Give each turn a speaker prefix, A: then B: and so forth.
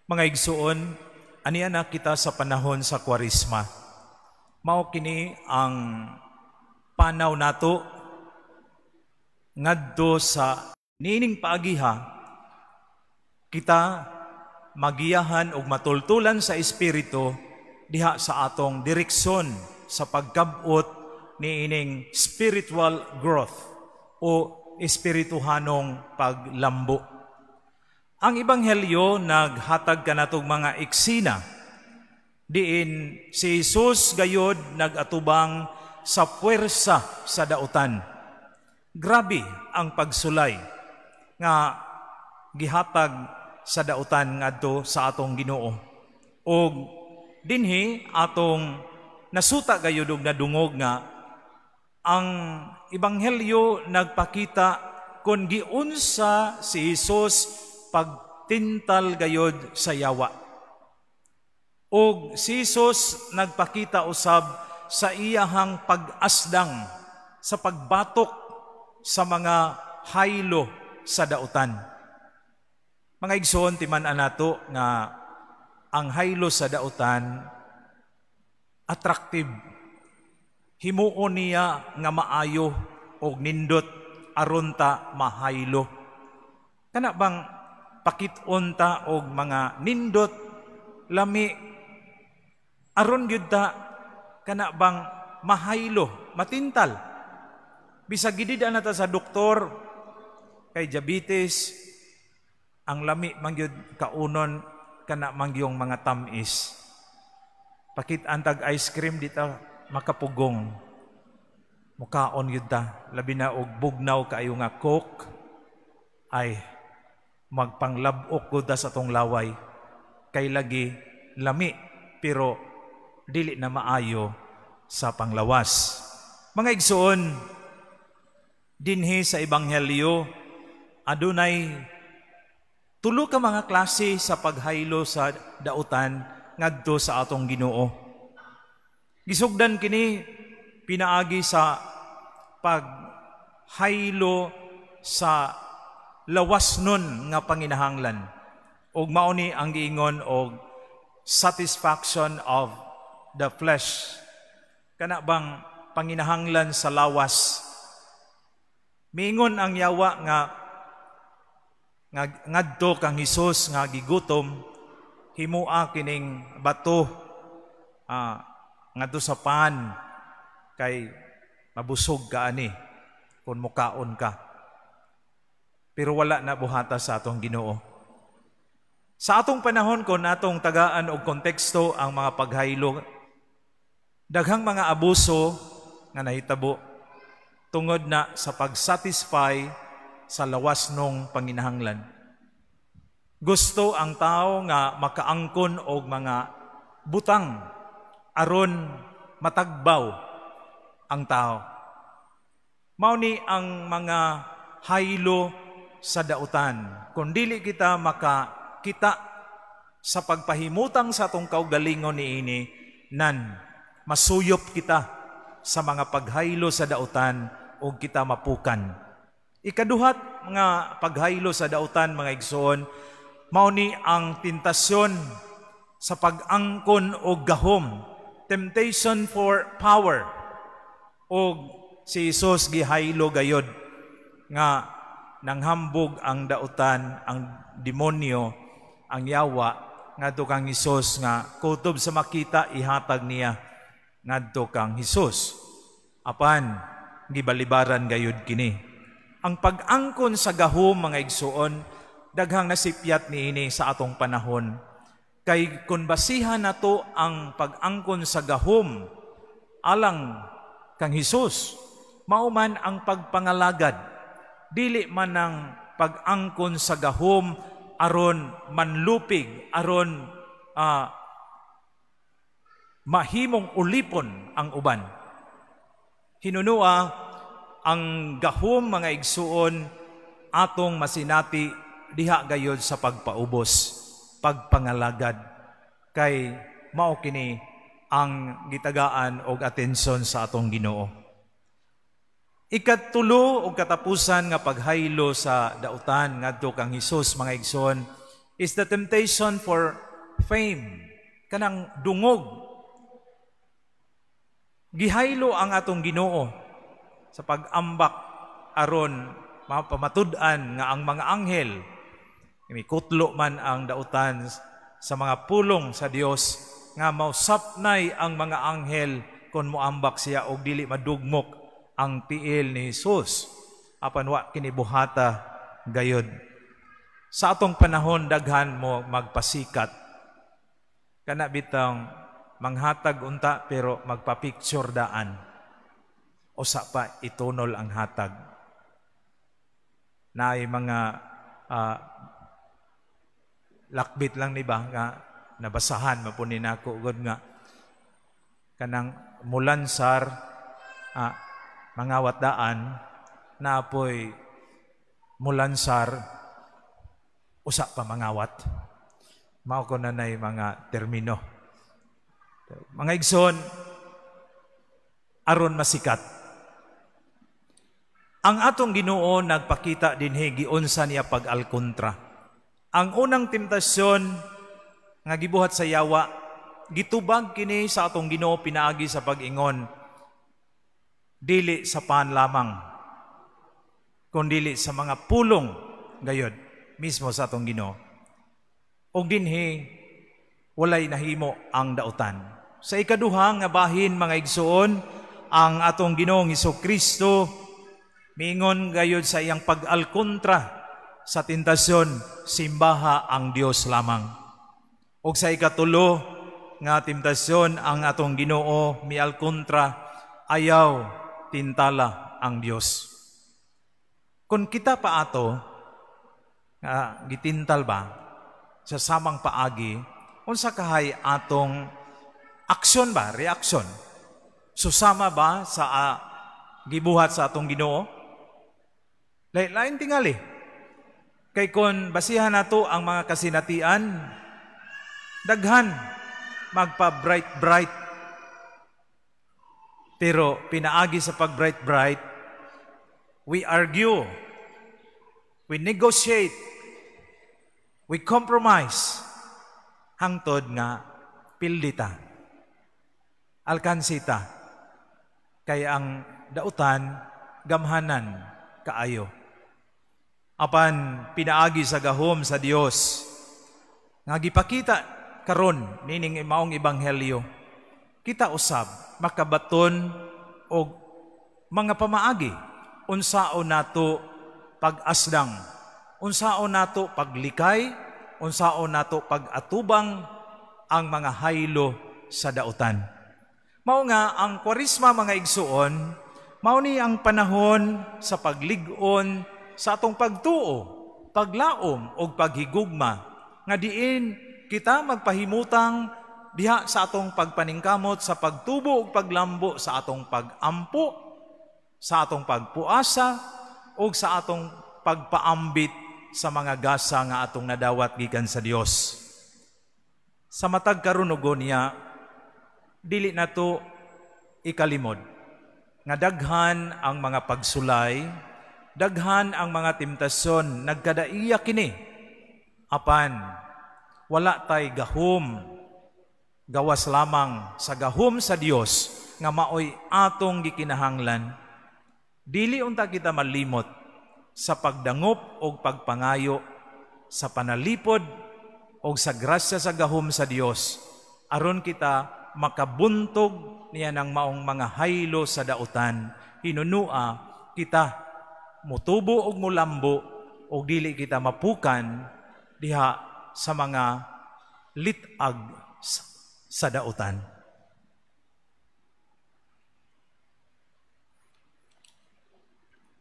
A: Mga igsuon, aniya na kita sa panahon sa Kwaresma. Mao kini ang panaw nato ngadto sa niining paagiha kita magiyahan og matultulan sa espiritu diha sa atong direksyon sa pagkabot niining spiritual growth o espirituhanong paglambo. Ang Ebanghelyo naghatag kanatong mga eksena diin si Jesus gayod nagatubang sa puwersa sa dautan. Grabe ang pagsulay nga gihatag sa dautan ngadto sa atong Ginoo. Og dinhi atong nasuta gayud og nadungog nga ang Ebanghelyo nagpakita kung giunsa si Jesus pagtintal gayod sa yawa. Og si Jesus nagpakita usab sa iyahang pag-asdang sa pagbatok sa mga haylo sa dautan. Mga igsoon, timan-an nato nga ang haylo sa dautan attractive. Himuon niya nga maayo og nindot aron ta mahaylo. Kana bang pakit-on ta og mga nindot, lami, aron gyud ta kana bang mahaylo, matintal. Bisag gidid na ta sa doktor kay diabetes, ang lami man gyud kaunon kana man gyung mga tamis. Pakit-an tag ice cream, di ta makapugong. Mukaon gyud ta, labi na og bugnaw kaayo nga Coke, ay, magpanglab-ok gud ta sa atong laway. Kay lagi lami, pero dili na maayo sa panglawas. Mga igsoon, dinhi sa Ebanghelyo adunay tulo ka mga klase sa paghaylo sa dautan ngadto sa atong Ginoo. Gisugdan kini pinaagi sa paghaylo sa lawas nun nga panginahanglan. Og mao ni ang giingon og satisfaction of the flesh. Kana bang panginahanglan sa lawas. Miingon ang yawa nga ngadto kang Hesus nga gigutom, "Himua kining bato ngadto sa pan kay mabusog ka ani kung mukaon ka." Pero wala na buhata sa atong Ginoo. Sa atong panahon, kon atong tagaan og konteksto ang mga paghaylo, daghang mga abuso nga nahitabo tungod na sa pagsatisfy sa lawas nung panginahanglan. Gusto ang tao nga makaangkon og mga butang aron matagbaw ang tao. Mao ni ang mga haylo sa dautan. Kung dili kita makakita sa pagpahimutang sa atong kaugalingon niini, nan masuyop kita sa mga paghaylo sa dautan o kita mapukan. Ikaduhat nga paghaylo sa dautan, mga igsoon, mao ni ang tentasyon sa pag-angkon og gahom, temptation for power. Og si Jesus gihaylo gayod nga nanghambog ang dautan, ang demonyo, ang yawa ngadto kang Hesus nga kutob sa makita ihatag niya ngadto kang Hesus. Apan gibalibaran gayud kini. Ang pag-angkon sa gahom, mga igsuon, daghang nasipyat niini sa atong panahon. Kay kung basihan nato ang pag-angkon sa gahom alang kang Hesus, mao man ang pagpangalagad, dili man ang pag-angkon sa gahom aron manlupig, aron mahimong ulipon ang uban. Hinunua ang gahom, mga igsuon, atong masinati diha gayod sa pagpaubos, pagpangalagad, kay mao kini ang gitagaan og atensyon sa atong Ginoo. Ikatulo og katapusan nga paghaylo sa dautan ngadto kang Hesus, mga igsoon, is the temptation for fame, kanang dungog. Gihaylo ang atong Ginoo sa pag-ambak aron mapamatud-an nga ang mga anghel, mikutlo man ang dautan sa mga pulong sa Dios nga mausapnay ang mga anghel kung moambak siya og dili madugmok ang tiil ni Jesus. Apan wa kini buhata gayod. Sa atong panahon, daghan mo magpasikat, kana bitang manghatag unta pero magpa-picture daan, usa pa itunol ang hatag. Naay mga lakbit lang ni ba nga nabasahan mapuni nako gud nga kanang mulansar, mangawat daan, naapoy mulansar, usa pa mangawat. Mao ko na nay mga termino. Mga igsoon, aron masikat. Ang atong Ginoo nagpakita dinhi giunsa niya pag-alkontra. Ang unang temptasyon nga gibuhat sa yawa, gitubag kini sa atong Ginoo pinaagi sa pag-ingon, "Dili sa pan lamang, kundili sa mga pulong gayod mismo sa atong Ginoo." Og dinhi walay nahimo ang dautan. Sa ikaduha nga bahin, mga igsoon, ang atong Ginoong Kristo miingon gayod sa iyang pag-alkontra sa tentasyon, "Simbaha ang Dios lamang." Og sa ikatulo nga temptasyon, ang atong Ginoo mialkontra, "Ayaw tintala ang Dios." Kung kita pa ato nga gitintal ba sa samang paagi, unsa kahay atong aksyon ba, reaksyon? Susama ba sa gibuhat sa atong Ginoo? Lain tingali. Kay kon basihan nato ang mga kasinatian, daghan magpa-bright bright. Pero pinaagi sa pag-bright bright, we argue, we negotiate, we compromise, hangtod nga pildita, alkansita, kay ang dautan gamhanan kaayo. Apan pinaagi sa gahom sa Dios nga gipakita karon nining maong ebanghelyo, kita usab makabaton og mga pamaagi unsaon nato pag-asdang, unsaon nato paglikay, unsaon nato pag-atubang ang mga haylo sa dautan. Mao nga ang Kwaresma, mga igsuon, mao ni ang panahon sa paglig-on sa atong pagtuo, paglaom ug paghigugma nga diin kita magpahimutang diha sa atong pagpaningkamot sa pagtubo ug paglambo sa atong pagampo, sa atong pagpuasa ug sa atong pagpaambit sa mga gasa nga atong nadawat gikan sa Dios. Sa matag karunugon niya, dili nato ikalimod nga daghan ang mga pagsulay, daghan ang mga temptasyon, nagkadaiya kini. Apan wala tay gahom gawas lamang sa gahom sa Dios nga maoy atong gikinahanglan. Dili unta kita malimot sa pagdangop og pagpangayo sa panalipod og sa grasya sa gahom sa Dios aron kita makabuntog niya ng maong mga haylo sa dautan. Hinunua kita mutubo og mulambo og dili kita mapukan diha sa mga litag sa dautan.